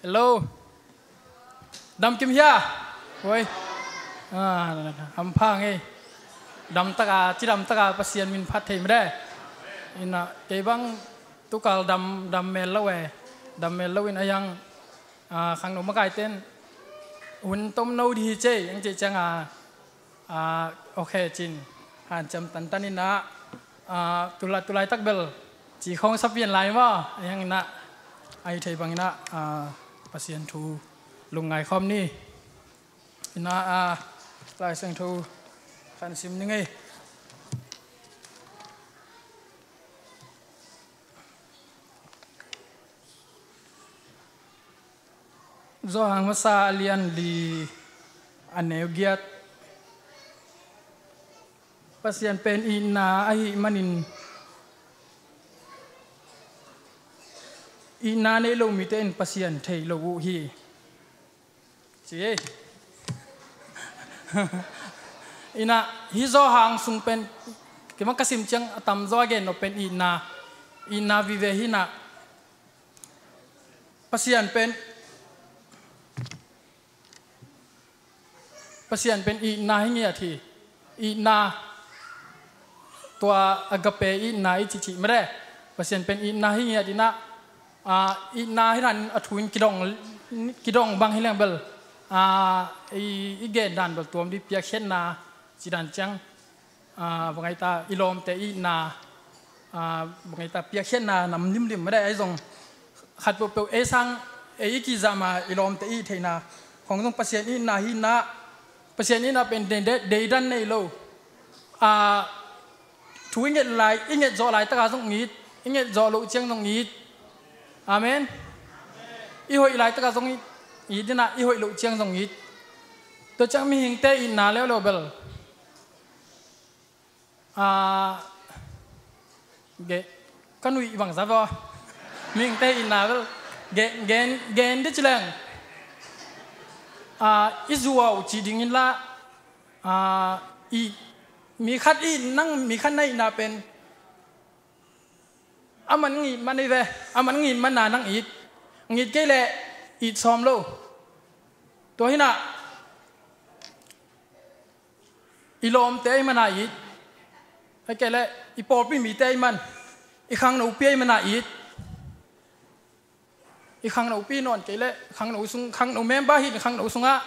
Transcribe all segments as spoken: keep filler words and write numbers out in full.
Hello. Dam kim hia? Oi. Ah, hampha ngei. Dam taka, ci dam taka Pasian min phat thei mede. Ina kei bang tukal dam, dam mel lo e. Dam mel lo in a yang, ah, khangno makaiten hun tom no di hi cei, ang cei cianga, ah, okay cin. Hanciam tantan ina, ah, tulai, tulai tak bel ci khong sapian lai maw. A yang ina, ai thei bang ina, ah, Pasian thu lungngai khawm ni. Ina, ah, Lai Siangtho khan sim ni ngei. Johan masa a lian li a neu giat. Pasian pen itna ahi manin itna nei lo mite in Pasian thei lo uh hi. Ci ei. Ina hi Johan sung pen kima ka sim ciang a tam zaw a gen no pen itna, itna vive hi ina. Pasian pen, Pasian pen itna hi ngiat hi. Itna, tua agape itna i cici mede. Pasian pen itna hi ngiat ina, ah, itna hi dan a thu in kidong, kidong bang hi leng bel, ah, i, i gen dan bel tuam di piakkhiatna ci dan ciang. Ah, bang ai ta i lawmte itna, ah, bang ai ta piakkhiatna nam limlim mede ai zong khat peuhpeuh ei sang ei i kizama i lawmte i theina khong zong Pasian itna hi ina. Pasian itna pen dei, dei, deidan nei lo. Ah, thu i nget lai, i nget zawh lai taka zong it, i nget zawh loh ciang zong it. Amen. I hoih lai taka zong it, it ina, i hoih loh ciang zong it. Tua ciang mihingte itna leuleu bel. Ah, ge, ka nuih bangza vaw. Mihingte itna bel. Ge, gen, gen di ci leng. Ah, i zuau ci ding inla. Ah, i, mi khat i, nang mi khat na itna pen. A man ngit man i ve, a man ngit man na nang it. Ngit kei leh it sawm lo. Tua hi ina. I lawmte i man a it. Ai kei leh i pawlpi mite i man. I khangnopi i man a it. I khangnopi nawn kei leh khangno sung, khangno member hi in khangno sungah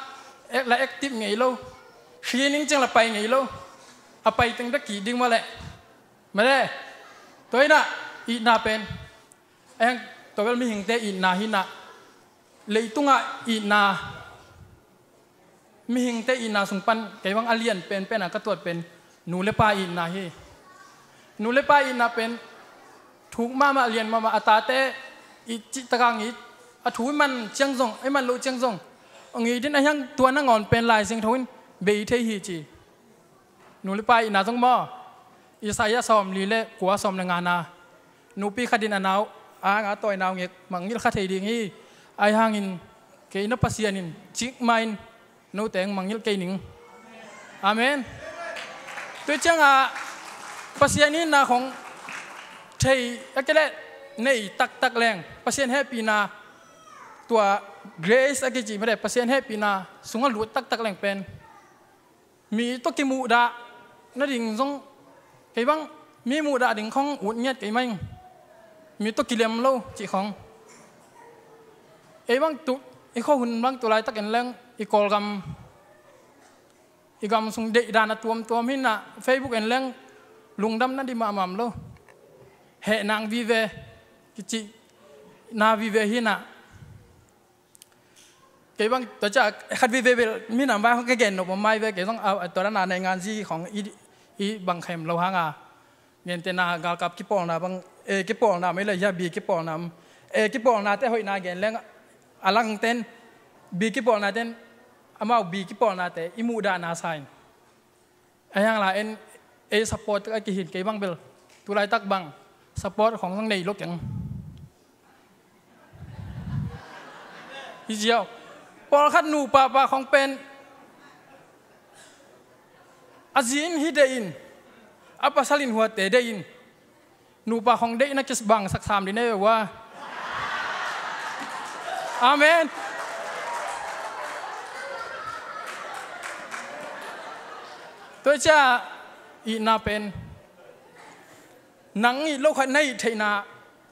ek la active ngei lo. Hri ning ciang la pai ngei lo. A pai teng bek kih ding mah leh. Mah leh. Tua ina itna pen. Eng tua bel mihingte itna hi ina. Leitungah itna. Mihingte itna sung pan kei bang a lian penpen a ka tuat pen nu le pa itna hi. Nu le pa itna pen thuk mahmah lian mahmah a tate it cih taka ngit a thu i man ciang zong, i man loh ciang zong. Ngit in a hiang tua nangawn pen Lai Siangtho in bei thei hi ci. Nu le pa itna zong maw. Isaiah sawmli le kua sawm le ngana. Nupi khat in a nau a nga tawi nau ngek mangngilh kha thei ding hi. Ai hangin kei na Pasian in cikmah in note hong mangngilh kei ning. Amen. Tua cianga Pasian itna khong thei a kei leh nei taktak leng Pasian hehpihna tua grace a kici mede Pasian hehpihna sungah lut taktak leng pen. Mi tawh kimuhdah nading zong kei bang mi muhdah ding khong ut ngiat kei mai. Mi tawh kilem lo cih khong. Ei bang tu i khuahun bang tu laitakin leng i Kawlgam i gam sung deihdan a tuamtuam hi ina Facebook en leng lungdam na di mahmah lo. Heh nang vive kici na vive hi ina. Kei bang tua ciah khat vive bel minam vai hong ka gen nop om mai ve kei zong a tua dana nei ngan zi khong i, i bang khem lo hanga. Gentehna galkap kipawlna bang e kipawlna mai le hia bi kipawlna am e kipawlnate hoihna gen leng a langten bi kipawlnaten amau bi kipawlnate i muhdahna sa in. A hiang la en ei support a kihin kei bang bel tulaitak bang support khong zong nei lo keng. Hi ziau pawlkhat nu papa khong pen a zi in hi deih in a pasal in huate deih in nupa khong deihna kibang sak sam dih ne ua. Amen. Tua ciang itna pen nang it lo khat na it theihna,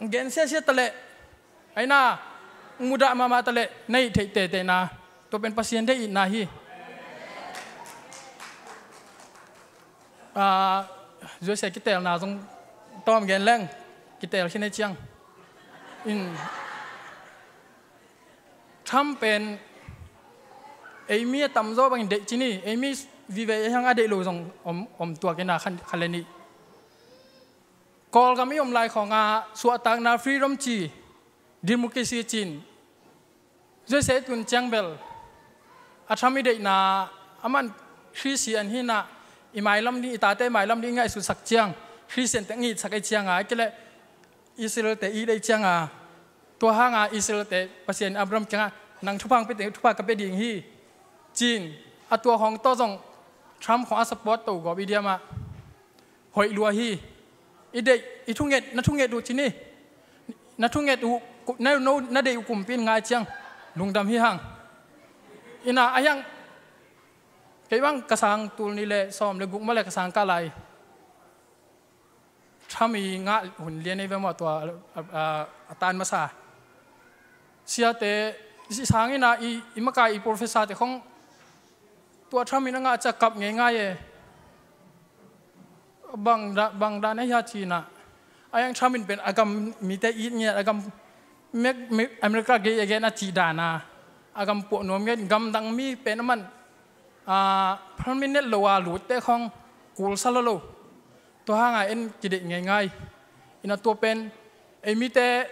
gen siasia ta leh, aina mudah mahmah ta leh na it theih tehtehna, tua pen Pasian deih itna hi. Ah, U S A kitelna zong tawm gen leng, kitel khin ei ciang. In Trump pen ei mi a tamzaw bangin deih ci ni, ei mi vive ei hang a deih lo zong om, om tuak ina khan, khan le nih. Kawlgam i om lai khawngah suahtakna freedom ci, democracy cin, U S A tun ciang bel a Trump i deihna, a man Christian hi na, i mailam ding, i tate mailam ding i ngaihsutsak ciang Christian te ngitsak ei cianga, a kileh Israel te i deih cianga, tua hanga Israel te Pasian Abraham kiangah nang thupha hong pia teng thupha ka pia ding hi cin, a tua hong tawh zong Trump khong a support to gawp i diamah hoih lua hi. I deih, i thunget, na thunget uh ci ni. Na thunget uh, na, no, na deih uh kumpi in ngai ciang lungdam hi hang. Ina a hiang kei bang ka sang tul nih le sawm le guk mah le ka sang kah lai. Trump i ngah hun lian ei ve maw tua, a, a, a tan masa. Siate, i sang ina i, i makai i professor te khong tua Trump in a ngah ciang kap ngeingai e. Bang da, bang dan a hia cina. A yang Trump in pen a gam mite it ngiat, a gam mek, mek America gei a gen a cih dana. A gam puah nuam ngiat, gamdang mi pen a man, ah, permanent lo a lutte khong kulsa lo lo. Tua hanga en kideih ngeingai. Ina tua pen ei mite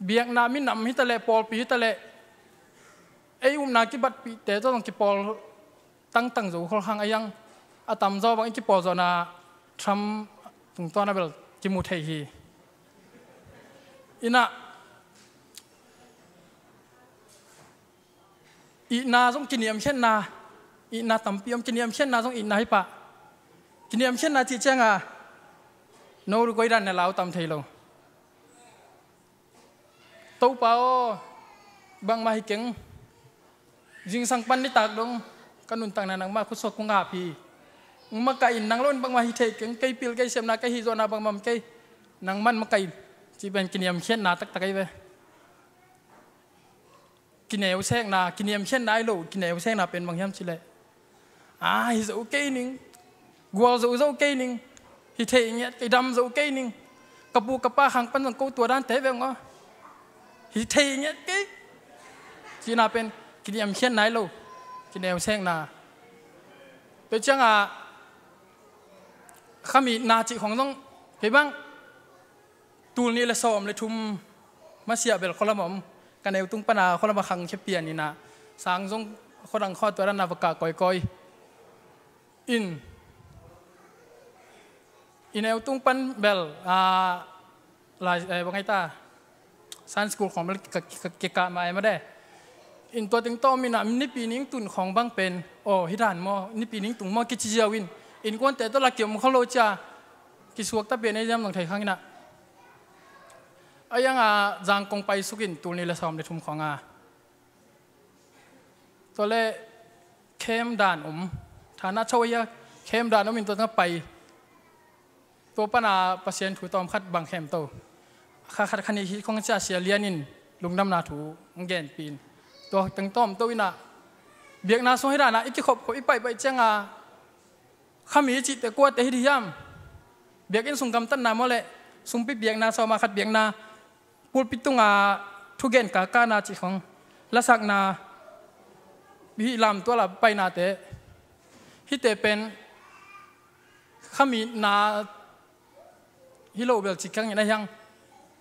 biakna minam hitaleh, pawlpi hitaleh, ei upna kibatpihte tawh zong kipawl tangtang zo khol hang a yang a tamzaw bang i kipawl zawhna Trump tungtawn a bel kimu thei hi. Ina itna zong kiniamkhiatna, itna tampi om, kiniamkhiatna zong itna hi pah. Kiniamkhiatna cih cianga no rukoi dan na lau tam thei lo. Topa aw, bangmah hi keng. Zingsang pan nitak dong ka nuntakna nangmah khutsuak kong ap hi. Makaih in nang lo in bangmah hi thei keng, kei pil kei siamna kei hi zawhna bangmah kei. Nangman makaih in cih pen kiniamkhiatna taktak ahi ve. Kineusekna, kiniamkhiatna ahi lo, kineusekna pen bang hiam cileh, a, hi zo kei ning, gual zo zo kei ning, hi thei ngiat kei, dam zo kei ning, ka pu ka pa khang pan zong ko tua dante veng aw, hi thei ngiat kei. Cihna pen kiniamkhiatna ahi lo, kineusekna. Tua cianga khamitna cih khong zong kei bang tul nih le sawm le thum masiah bel khualam om. Ka neu tung pana khualam a khang khia pian ina, sang zong khuadang khuatua dan a va kah kawikawi. In i neu tung pan bel, a, lai, eh, bang ai ta, Sunday school khong bel ka, ka, ka, ka kah mai ma de. In tua teng tawm ina nipi ning tun khong bang pen, aw, hi dan maw, nipi ning tung maw kici ziau in, innkuante tawh la kiom kho lo cia, kisuak ta pian ei ziam zong thei khang ina. A yanga zang kong pai sukin tul nih le sawm le thum khonga. Tua le khem dan om. Thana cho a khem dan om in tua tanga pai. Tua pana Pasian thu tawm khat bang khem to. Kha khat kha nih hi khong cia sia lian in lungdamna thu ang gen pin. Tua teng tawm to ina biakna sung hi dana i kikhop khop i paih paih cianga khami cihte kuate hi di hiam? Biakinn sung gamtatna maw le sungpi biakna sawma khat biakna pulpit tunga thugen kakana cih khong lasakna hih lamtuala painate hihte pen khamitna hi lo bel cih khangin a hiang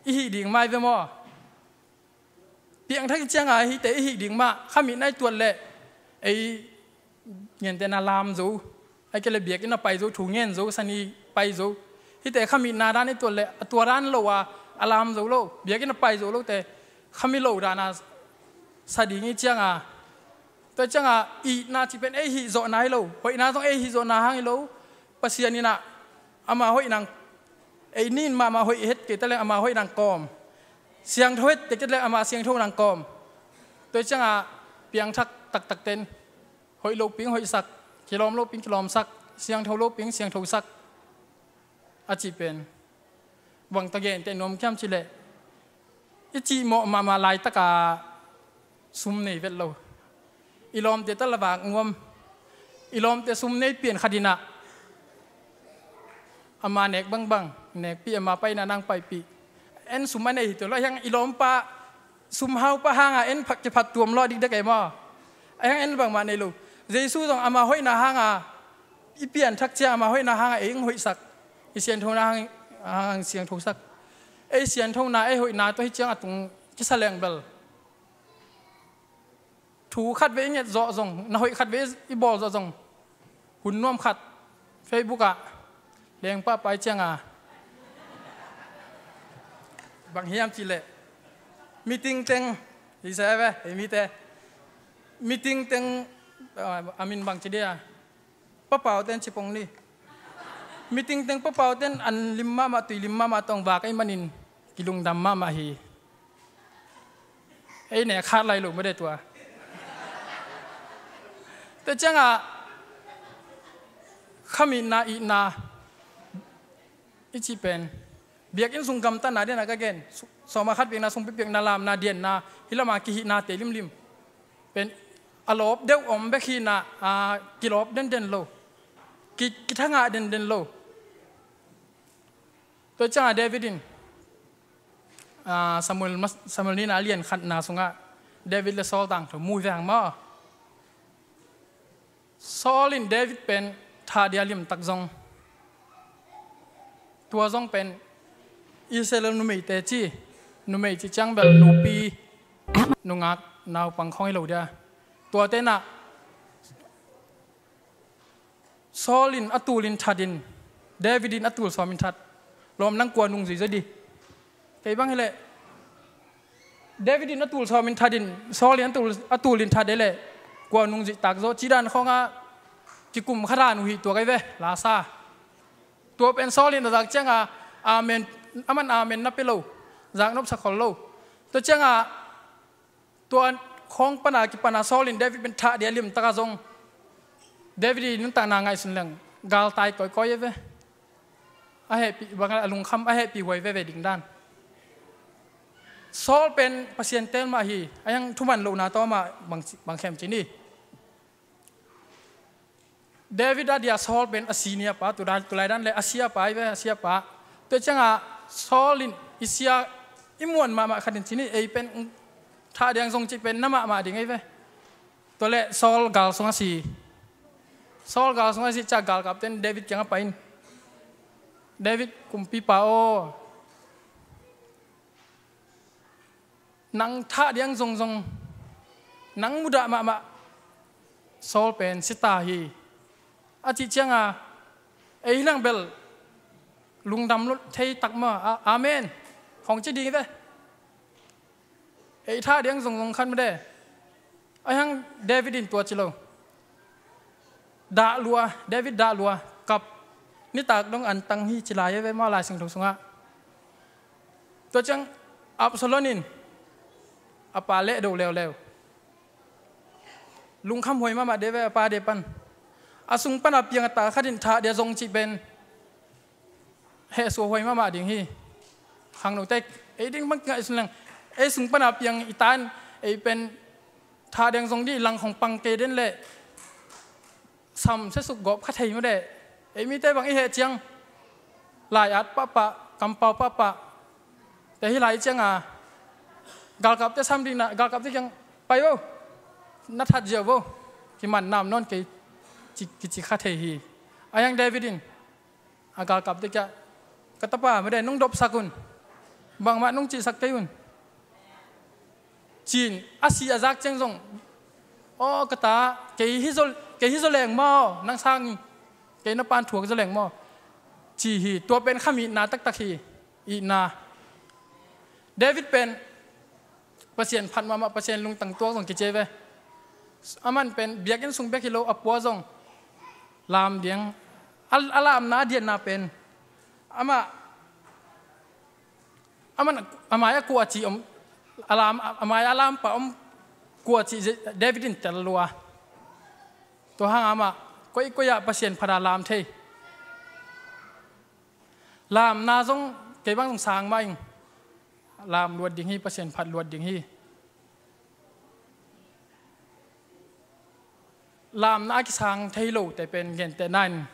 i hih ding mai ve maw? Piangthak i cianga hihte i hih ding mah khamitna i tuat leh ei ngentehna lam zo, a kei le biakinn a pai zo, thu ngen zo, sani pai zo. Hihte khamitna dan i tuat leh a tua dan lo a, a lam zo lo, biakinn a pai zo lote khami lo dana sa ding i cianga, tua cianga itna cih pen ei hih zawhna hi lo, hoihna zong ei hih zawhna hang hi lo. Pasian inah ama hoih nang ei nin mahmah hoih het kei ta leng ama hoih nang kawm Siangtho het tektek le amah siangtho nang kawm. Tua ciangah piangthak taktakten hoih loping hoihsak, kilawm loping kilawmsak, siangtho loping siangthosak a cih pen bang tawh gente nuam kiam cileh, i cihmawh mahmah laitaka sum nei vet lo. I lawmte tala vak nuam. I lawmte sum nei pian khat inah ama nek bangbang nekpih, ama paina nang paipih. En sum a nei hi tulo, a hiang i lawmpa sumhaupa hanga en phat kiphat tuam lo a dikdek ei maw? A hiang en bangmah nei lo. Jesu zong ama hoihna hanga i pianthak cia ama hoihna hanga ei hong hoihsak. I sianthona hang, hang siangthosak. Ei sianthona ei hoihna tawh hi ciang a tung kisa leng bel thu khat vei i nget zawh zong, na hoih khat vei i bawl zawh zong, hun nuam khat Facebook ah leng pahpai cianga bang hiam cileh, meeting teng, i se ve ei mite, meeting teng, a min bang ci dia, papauten cipong ni. Meeting teng papauten an lim mahmah, tui lim mahmah tawng vak ei manin kilungdam mahmah hi. Ei ne khat lai lo made tua. Tua ciangah khamitna itna i cih pen biakinn sung gamtatna diana ka gen. Sawma khat biakna sung pipiakna lamna dianna hi lama kihihnate limlim pen a lawp deuh om bek hinah, a, kilawp denden lo, ki, kithangah denden lo. Tua ciangah David in, a, Samuel, Samuel nihna lian khatna sungah David le Saul tangthu mu veng maw? Saul in David pen thah dia limtak zong, tua zong pen Israel numeite ci, numei ci ciang bel nupi, nungak, naupang khong hi lo dia. Tua tenah Saul in a tul in that in David in a tul sawm in that. Lawm nang kua nungzui zaw di. Kei bang hileh David in a tul sawm in that in Saul in a tul, a tul in that hileh kua nungzui tak zaw. Cidan khawngah kikum kha dan uh hi tua kei ve lasa. Tua pen Saul in a zak cianga amen, aman amen na pe lo, zak nopsa khol lo. Tua cianga tua khawng pana kipana Saul in David pen thah dia limtaka zong David i nuntakna ngaihsun leng galtai kawikawi e ve. A hehpih bang a lungkham a hehpih huai veve ding dan. Saul pen Pasian tel mah hi, a hiang thuman lohna tawmah bang, bang khem ci ni. David a dia Saul pen a senior pa, tulai, tulai dan le a sia pa i ve, a sia pa. Tua ciangah Saul in i sia i muan mahmah khatin ci ni, ei pen thah diang zong ci pen na mahmah ding ei ve. Tua le Saul gal sung a si. Saul gal sung a si ciah galkapten David kiangah pai in, David kumpipa aw, nang thah diang zongzong nang mudah mahmah Saul pen sita hi. A cih cianga ei hilang bel lungdam lo thei tak maw? A, amen khong ci ding ve. Ei thah diang zongzong khat made. A hiang David in tua ci lo. Dah lua, David dah lua, kap. Nitak dong an tang hi ci lai e ve maw, Lai Siangtho sungah. Tua ciang Absalom in a pa leh do leuleu. Lungkham huai mahmah de ve a pa de pan. A sung pana piang a ta khat in thah dia zong cih pen heh sua huai mahmah ding hi. Khangnote ei ding bang kingaihsun leng ei sung pana piang i tan ei pen thah diang zong dih lang khong pang kei den leh sam sesuk gawp kha thei made. Ei mite bang i heh ciang lai-at pahpah, kampau pahpah te hi lai cianga galkapte sam dihna, galkapte kiang pai vo, na that ziau vo, kiman nam nawn kei ci, kici kha thei hi. A hiang David in a galkapte kiah, ka tapa made nung dopsak un, bangmah nung cihsak kei un. Cin a si a zak ciang zong, aw ka ta, kei hi zaw, kei hi zaw leng maw, nang sang kei na pan thuak zaw leng maw, ci hi. Tua pen khamitna taktak hi. Itna. David pen Pasian phat mahmah, Pasian lungtang tuak zong kici ve. Aman pen biakinn sung bek hi lo, a pua zong lam diang. A, a lamna a dianna pen amah Aman a mai a kuaci om, a lam, a mai a lampa om kuaci David in tel lua. Tua hang amah koikoi ah Pasian phat a lam thei. Lamna zong kei bang zong sang mah ing. Lam luat ding hi, Pasian phat luat ding hi. Lamna a kisang thei lote pen gentehna in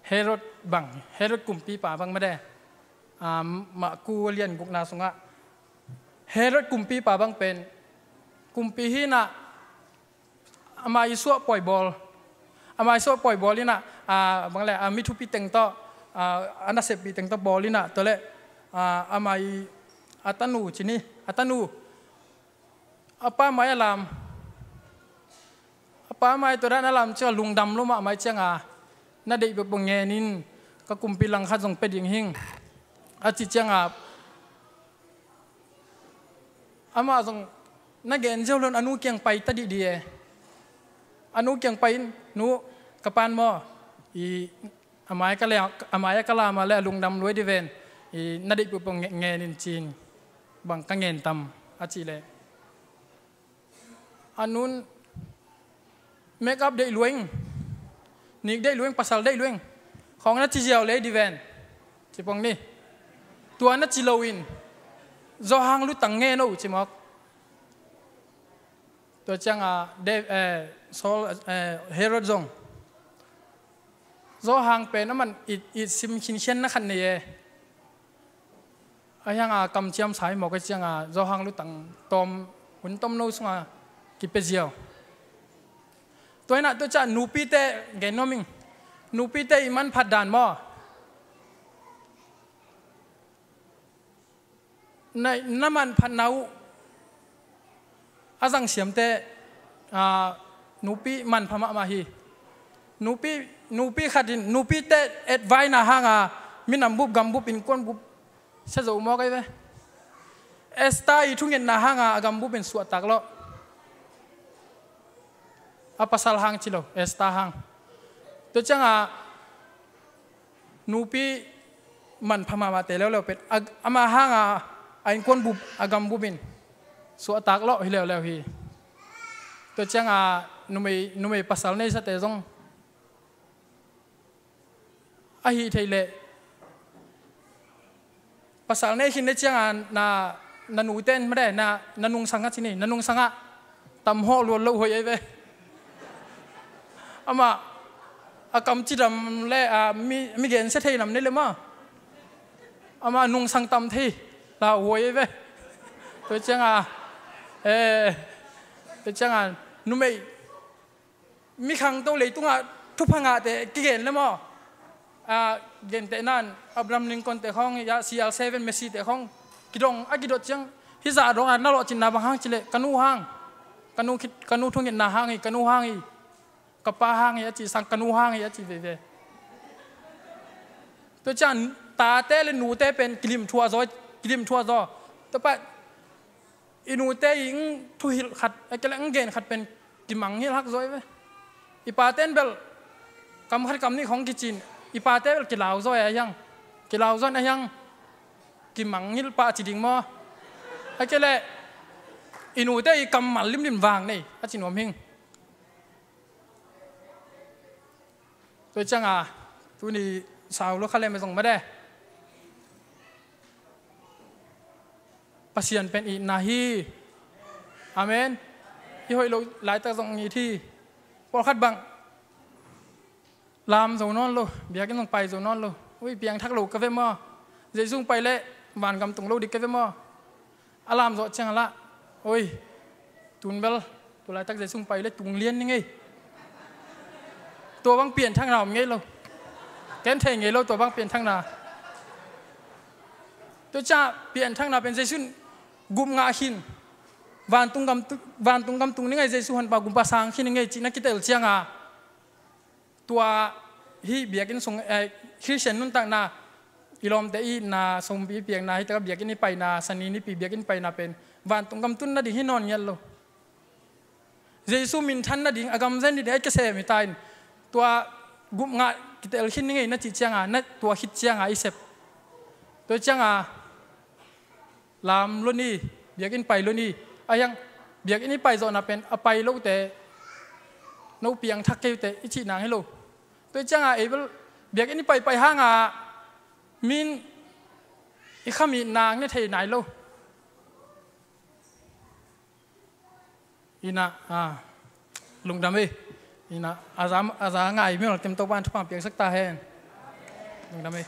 Herod bang, Herod kumpipa bang made. Mah ku lian gukna sungah Herod kumpipa bang pen kumpi hinah, ama i suah pawi bawl, ama i suah pawi bawl inah, bang le a mi thupi teng tawh, a nasep pi teng tawh bawl inah, tua le ama i a tanu ci ni, a tanu a pa mai a lam. A pa mai tua dan a lam ciang a lungdam lo mahmah ciang a, na deih peuhpeuh ngen in, ka kumpi langkhat zong pia ding hing, a ci ciang a, amah zong na gen ziau lo in a nu kiang pai ta dihdih e. A nu kiang pai in, nu, ka pan maw, i a mai ka lam, a mai ka lam a le a lungdam luai di ven, i na deih peuhpeuh ngen in ci-in, bang ka ngen tam a cih leh, a nun, make up deih luai ing, nik deih luai ing, pasal deih luai ing, khawng na ci ziau lei di ven, ci pong ni. Tua na ci lo in, Johan lutang ngen o ci mawk. Tua ciang a, Herod zong Johan pen aman it, it sim khinkhian na khat nei e. A hiang a kamciam sa hi mawk a ciang a Johan lutang tawm, hun tawmno sungah kipia ziau. Tua inah tua ciang nupite gen nuam ing. Nupite i manphat dan maw? Na, na manphatna uh a zangsiamte, nupi manpha mahmah hi. Nupi, nupi khat in, nupite advice na hanga minam bup, gam bup, innkuan bup sia zo mawk ai ve. Esther i thungetna hanga a gam bup in suahtak lawh. A pasal hang ci lo, Esther hang. Tua ciang a nupi manpha mahmahte leuleu pen, ama hanga a innkuan bup, a gam bup in suahtak lawh hi leuleu hi. Tua ciang a numei, numei pasal neisate zong ahi thei leh, pasal nei khin le ciang a na, na nute in made, na, na nungsang a ci ni, na nungsang ah tam hawh luat loh hoih ai ve. Amah a kam cidam le a mi, mi gensia thei nam nei le maw, amah nungsang tam thei lau hoih ai ve. Tua ciang a, tua ciang a numei, mi khangto leitungah thupha ngahte kigen le maw? Gentehna in Abraham Lincoln te khawng, C R seven Messi te khawng kidong a kidot ciang, hih zah dong a na lawhcinna bang hang cileh, ka nu hang, ka nu, ka nu thungetna hang hi, ka nu hang hi, ka pa hang hi a ci sang, ka nu hang hi a ci veve. Tua ciang tate le nute pen kilim thuah zaw, kilim thuah zaw. Tua pa i nute i thuhilh khat, a kei le gen khat pen kimangngilh hak zaw ai ve. I pate in bel kam khat kam nih khawng kici-in, i pate bel kilau zaw ai a hiang, kilau zaw in a hiang, kimangngilh pah ci ding maw? A kei le i nute i kammal limlim vang nei a ci nuam hing. Tua ciang a tuni sau lo kha lem zong made. Pasian pen itna hi. Amen. I hoih lo laitak zong it hi. Pawlkhat bang lam zo nawn lo, biakinn zong pai zo nawn lo. Ui, piangthak lo ka ve maw? Jesu pai leh vangam tung lo ding ka ve maw? A lam zawh ciang a lah, oi, tun bel tu laitak Jesu pai le tung lian ni ngei. Tua bang pianthakna om ngei lo. Ken thei ngei lo tua bang pianthakna. Tua ciang pianthakna pen Jesu in gup ngah khin. Vantung gam tu-, vantung gam tung ni ngei, Jesu honpa gumpa sang khin ni ngei cih na kitel ciang a, tua hih biakinn sung, eh, Khristian nuntakna, i lawmte i itna, sumpi i piakna, hih takah biakinn i paina, Sani nipi biakinn paina pen vantung gam tun nading hi nawn ngiat lo. Jesu minthan nading, a gam zen ding a i kisem hi ta in, tua gup ngah kitel khin ni ngei na cih ciang a, na tua khit ciang a i sep. Tua ciang a Lam lua ni, biakinn pai lua ni. A hiang, biakinn i pai zawhna pen a pai lote, no piangthak kei uh teh i cih nang hi lo. Tua ciangah ei bel biakinn i pai pai hangah min i khamih nang ne thei nai lo. Ina, ah, lungdam ei. Ina, a za, a za ngai mi ol tem Topa'n thupha piaksak ta hen. Lungdam ei.